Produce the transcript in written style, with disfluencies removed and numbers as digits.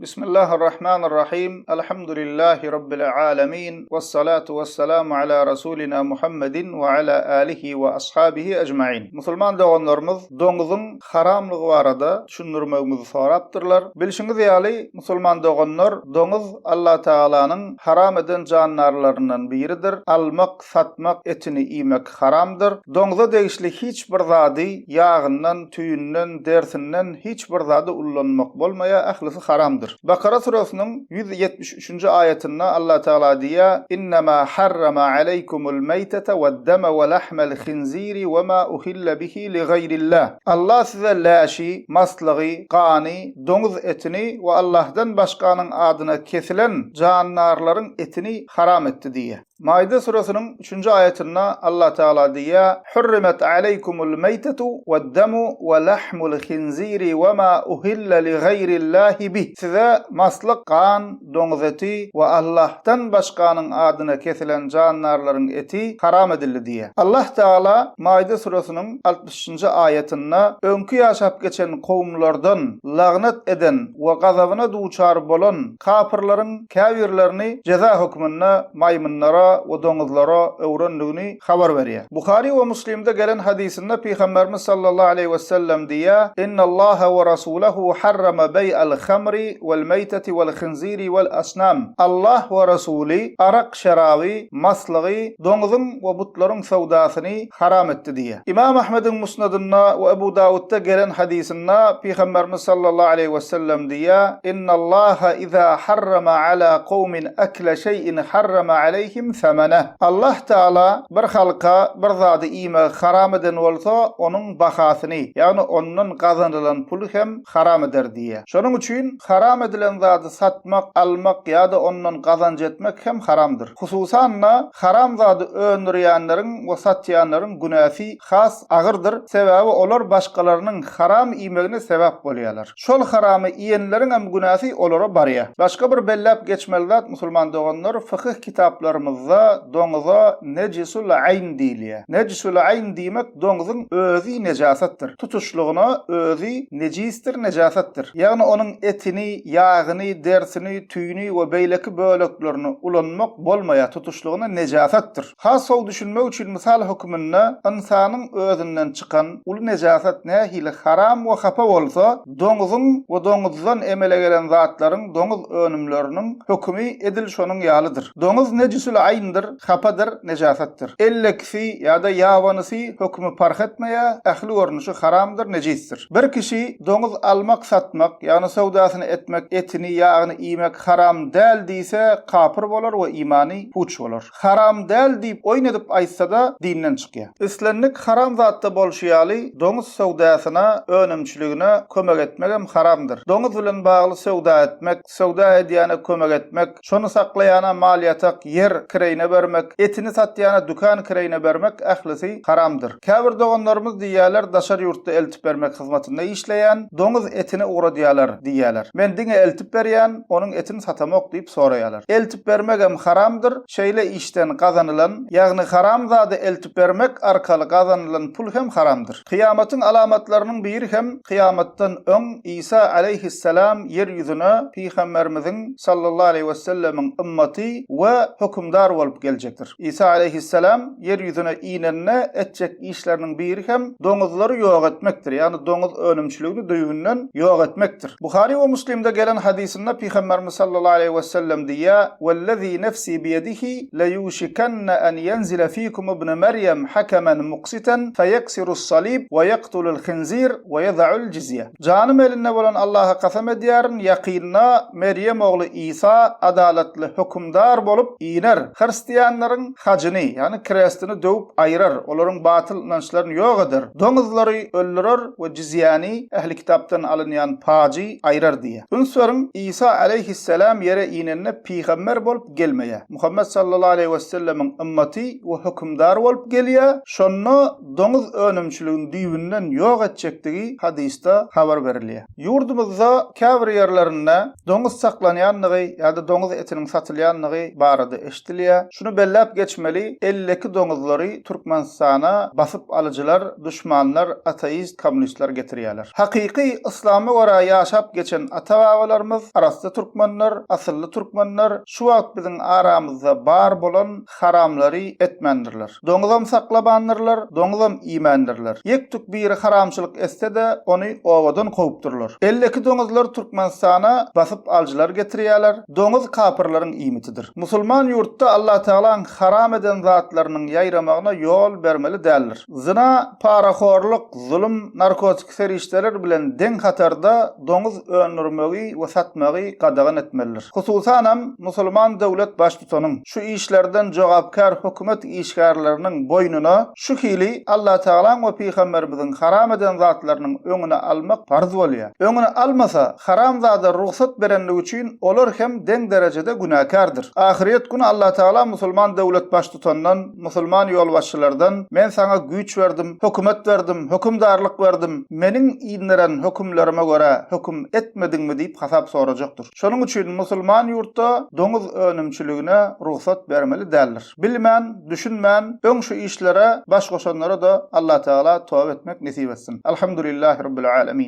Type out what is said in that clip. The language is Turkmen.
Bismillahirrahmanirrahim. Elhamdülillahi Rabbil alemin. Vessalatu vesselamu ala Rasulina Muhammedin ve ala alihi ve ashabihi ecmain. Musulman doganlarymyz doňuzyň haramlygy barada düşündirmegimizi sorapdyrlar. Bilşiňiz ýaly, musulman doganlar, doňuz Allatagalanyň haram eden jandarlaryndan biridir. Almak, satmak, etini iýmek haramdyr. Doňza degişli hiç bir zady, ýagyndan, tüýünden, dersinden hiç bir zady ullanmak bolmaýar, ählisi haramdyr. Bakara süresiniň 173-nji aýatynda Allah Tagala diýýär, Innema harrama aleýkumul meýtete wed-deme we lahmel hinziri we ma uhille bihi li gaýrillah. Allah size läşi, maslygy, gany, doňuz etini we Allahdan başganyň adyna kesilen jandarlaryň etini haram etdi diýýär. Maide süresiniň üçünji aýatynda Allah Tagala diýýär, Hurrimet aleýkumul meýtetu wed-demu we lahmul hinziri we ma uhille li gaýrillahi bih. Size maslyk, gan, doňuz eti we Allahdan başganyň adyna kesilen jandarlaryň eti haram edildi diýýär. Allah Tagala Maide süresiniň 60-njy aýatynda öňki ýaşap geçen kowumlardan lagnat eden we gazabyna duçar bolan kapyrlaryň käbirlerini jeza hökmünde maýmynlara we doňuzlara öwrendigini habar berýär. Buhary we Muslimde gelen hadysynda Pygamberimiz sallallahu aleýhi wesellem diýýär, Innallaha we rasulahu harrama beý'al hamri wal meýteti wal hinziri wal asnam. Allah we Rasuly arak şeraby, maslygy, doňuzyň we butlaryň söwdasyny haram etdi diýýär. Ymam Ahmediň Musnadynda we Ebu Dawutda gelen hadysynda Pygamberimiz sallallahu aleýhi wesellem diýýär, Innallaha iza harrama ala kowmin akle şeý'in harrama aleýhim semeneh. Allah Tagala bir halka bir zady iýmegi haram eden bolsa, onuň bahasyny, ýagny ondan gazanylan puly hem haram eder diýýär. Şonuň üçin haram edilen zady satmak, almak ýa-da ondan gazanç etmek hem haramdyr. Hususan-da, haram zady öndürýänleriň we satýanlaryň günäsi has agyrdyr, sebäbi olar başgalarynyň haram iýmegine sebäp bolýarlar. Şol haramy iýenleriňem günäsi olara barýar. Başga bir belläp geçmeli zat, musulman doganlar, fykyh kitaplarymyzda doňuza nejisul aýn diýilýär. Nejisul aýn diýmek doňuzyň özi nejasatdyr. Tutuşlygyna özi nejisdir, nejasatdyr. Ýagny onuň etini, ýagyny, derisini, tüýüni we beýleki böleklerini ulanmak bolmaýar, tutuşlygyna nejasatdyr. Has gowy düşünmek üçin mysal höküminde ynsanyň özünden çykan uly nejasat nähili haram we hapa bolsa, doňuzyň we doňuzdan emele gelen zatlaryň, doňuz önümleriniň hökümi edil şonuň ýalydyr. Doňuz nejisül aýndyr, hapadyr, nejasatdyr. Ellekisi ýa-da ýabanysy hökümi parh etmeýär, ähli görnüşi haramdyr, nejisdir. Bir kişi doňuz almak-satmak, ýagny söwdasyny etmek, etini, ýagyny iýmek haram däl diýse, kapyr bolar we imany puç bolar. Haram däl diýip oýun edip aýtsa-da, dinden çykýar. Islendik haram zatda bolşy ýaly, doňuz söwdasyna, önümçiligine kömek etmegem haramdyr. Doňuz bilen bagly söwda etmek, söwda edýäne kömek etmek, şony saklaýana mal ýatak, ýer kireýine bermek, etini satýana dükan kireýine bermek ählisi haramdyr. Käbir doganlarymyz diýýärler daşary ýurtda eltip bermek hyzmatynda işleýän, doňuz etini ugradýarlar diýýärler. Men diňe eltip berýän, onuň etini satamok diýip soraýarlar. Eltip bermegem haramdyr, şeýle işden gazanylan, ýagny haram zady eltip bermek arkaly gazanylan pul hem haramdyr. Kyýamatyň alamatlarynyň biri hem kyýamatdan öň Isa aleýhissalam ýer ýüzüne Pygamberimiziň sallallahu aleýhi wesellemiň ymmaty we hökümdar bolup geljekdir. Isa aleýhissalam ýer ýüzüne inende etjek işleriniň biri hem doňuzlary ýok etmekdir, ýagny doňuz önümçiligini düýbünden ýok etmekdir. Buhary we Muslimde gelen hadysynda Pygamberimiz sallallahu aleýhi wesellem diýýär, Wellezî nefsî biýedihi leýuşikenne en ýenzile fîkum ibnu Merýem hakemen muksiten feýeksirus-salib we ýektulul hinzir we ýezaul jizýe. Janym elinde bolan Allaha kasam edýärin, ýakynda Merýem ogly Isa adalatly hökümdar bolup iner, hristianlaryň hajyny, ýagny krestini döwüp aýyrar, olaryň batyl ynançlaryny ýok eder, doňuzlary öldürer we jizýäni, ähli kitapdan alynýan pajy, aýyrar diýýär. Üns beriň, Isa aleýhisselam ýere inende pygamber bolup gelmeýär. Muhammet sallallahu aleýhi wesellemiň ymmaty we hökümdar bolup gelýär, şonda doňuz önümçiligini düýbünden ýok etjekdigi hadysda habar berilýär. Ýurdumyzda käbir ýerlerinde doňuz saklanýandygy ýa-da doňuz etiniň satylýandygy barada eşidilýär. edilýär. Şuny belläp geçmeli, elleki doňuzlary Türkmenistana basyp alyjylar, duşmanlar, ateist, kommunistler getirýärler. Hakyky yslama görä ýaşap geçen ata-babalarymyz, arassa türkmenler, asylly türkmenler şu wagt biziň aramyzda bar bolan haramlary etmändirler. Doňuzam saklamandyrlar, doňuzam iýmändirler. Ýek-tük biri haramçylyk etse-de, ony obadan kowupdyrlar. Elleki doňuzlar Türkmenistana basyp alyjylar getirýärler. Doňuz kapyrlaryň iýmitidir. Musulman ýurtda Allatagalaň haram eden zatlarynyň ýaýramagyna ýol bermeli däldir. Zyna, parahorluk, zulum, narkotik serişdeler bilen deň hatarda doňuz öndürmegi we satmagy gadagan etmelidir. Hususanam, musulman döwlet baştutanyň, şu işlerden jogapkär hökümet işgärleriniň boýnuna şu hili Allatagalaň we pygamberimiziň haram eden zatlarynyň öňüni almak parz bolýar. Öňüni almasa, haram zada rugsat berenligi üçin olar hem deň derejede günäkärdir. Ahyrýet güni Allatagala musulman döwlet baştutandan, musulman ýolbaşçylardan, Men saňa güýç berdim, hökümet berdim, hökümdarlyk berdim, meniň inderen hökümlerime görä höküm etmediňmi diýip hasap sorajakdyr. Şonuň üçin musulman ýurtda doňuz önümçiligine rugsat bermeli däldir. Bilmän, düşünmän, öň şu işlere baş goşanlara-da Allatagala toba etmek nesip etsin. Alhamdulillahi Rabbil Alemin.